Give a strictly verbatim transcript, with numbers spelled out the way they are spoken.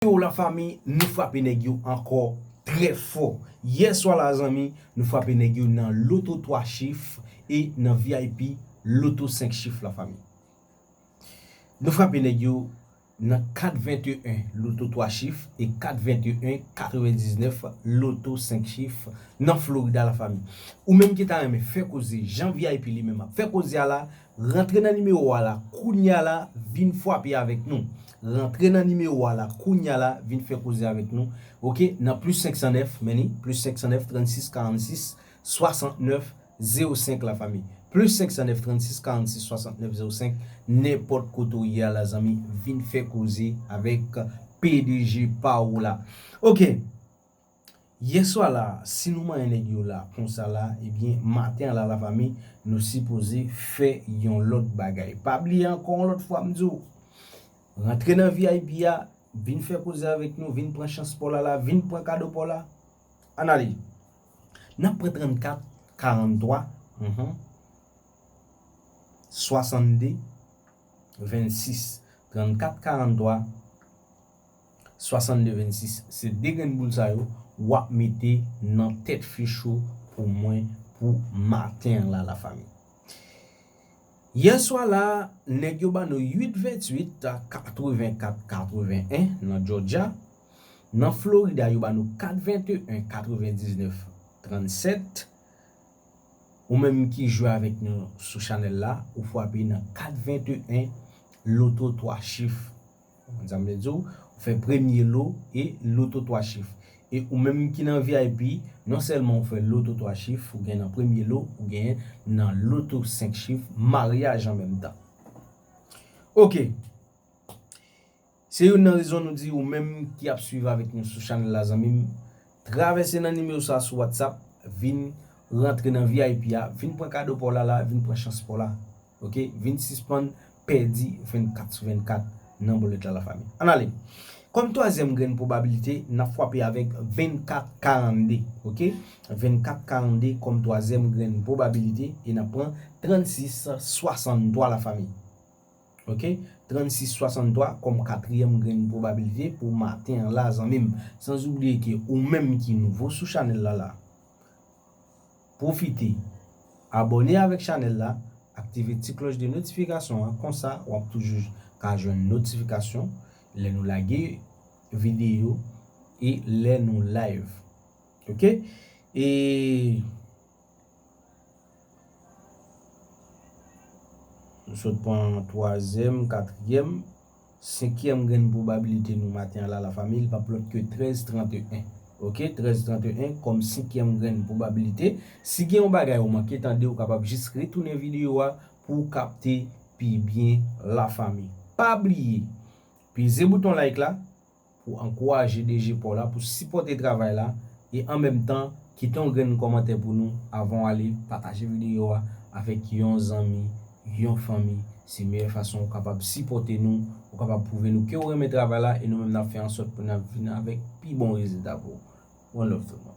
Yo, lafanmi, nou frape nèg yo ankò trè fò. Yè swa la, zanmi, nou frape nèg yo nan loto twa chif e nan V I P loto senk chif, lafanmi. Nou frape nèg yo nan kat venteyen loto twa chif e kat venteyen katrevendiznèf loto senk chif nan Florida, lafanmi. Ou menm ki ta renmen fè koze jan V I P li menm ap fè koze a la, rantre nan nimewo a la kounye a la, vin frape avèk nou. Rantre nan nimewo a la kounye a la, vin fè koze avèk nou. Oke, nan plis senk san nèf, men li, plis senk san nèf, trannsis, karannsis, swasantnèf, zewo senk, lafanmi. Plis senk san nèf, trannsis, karannsis, swasantnèf, zewo senk, nenpòt kote w ye a la, zanmi, vin fè koze avèk P D G pa w la. Oke. Yè swa la, si nou manyen nèg yo la, konsa la, ebyen, maten an la, lafanmi, nou sipoze fè yon lòt bagay. Pa bliye ankò yon lòt fwa, m di w, rantre nan V I P a, vin fè koze avèk nou, vin pran chans pa w la la, vin pran kado pa w la. Ann ale. N ap pran trannkat karannntwa, mhm, swasannde vennsis. Trannkat karannntwa, swasannde vennsis. Se de grenn boul sa yo w ap mete nan tèt fich ou pou mwen pou maten an la, lafanmi. Yè swa la, nèg yo ba nou uit ventuit, katrevenkat katreven nan Georgia. Nan Florida, yo ba nou kat venteyen katrevendiznèf trannsèt. Ou menm ki jwe avèk nou sou chanèl la, ou frape nan kat venteyen loto twa chif. Ou konn sa m vle di w? Ou fè premye lo e loto twa chif. E ou menm ki nan V I P, non sèlman ou fè loto twa chif, ou gen nan premye lo, ou gen nan loto senk chif, maryaj an menm tan. Oke. Se youn nan rezon nou di ou menm ki ap swiv avèk nou sou chanèl la, zanmi m, travèse nan nimewo sa sou WhatsApp, vin rantre nan V I P a, vin pran kado pa w la la, vin pran chans pa w la. Oke, vin sispann pèdi vennkat sou vennkat nan bòlèt la, lafanmi. Ann ale. Kòm twazyèm grenn pwobabilite, n ap frape avèk vennkat karannde. Oke? Vennkat karannde kòm twazyèm grenn pwobabilite e n ap pran trannsis swasanntwa, lafanmi. Oke? Trannsis swasanntwa kòm katriyèm grenn pwobabilite pou maten an la, zanmi m. Sanzoubliye ke ou menm ki nouvo sou chanèl la la, pwofite abòne avèk chanèl la, aktive ti klòch de notifikasyon an, konsa w ap toujou ka jwenn notifikasyon lè nou lage videyo e lè nou live. Oke? E nou sot pran twazyèm, katriyèm, senkyèm grenn pwobabilite nou maten an la, lafanmi, li p ap lòt ke trèz tranteyen. Oke, trèz tranteyen kòm senkyèm grenn pwobabilite. Si gen yon bagay ou manke tande, ou kapab jis retounen videyo a pou w kapte pi byen, lafanmi. Pa bliye, peze bouton like la pou ankouraje D J pa w la, pou sipòte travay la, e an menm tan, kite yon grenn kòmantè pou nou avan w ale, pataje videyo a avèk yon zanmi, yon fanmi. Se meyè fason ou kapab sipòte nou, ou kapab pwouve nou ke w renmen travay la, e nou menm n ap fè ansòt pou n ap vin avèk pi bon rezilta pou ou. One love tout moun.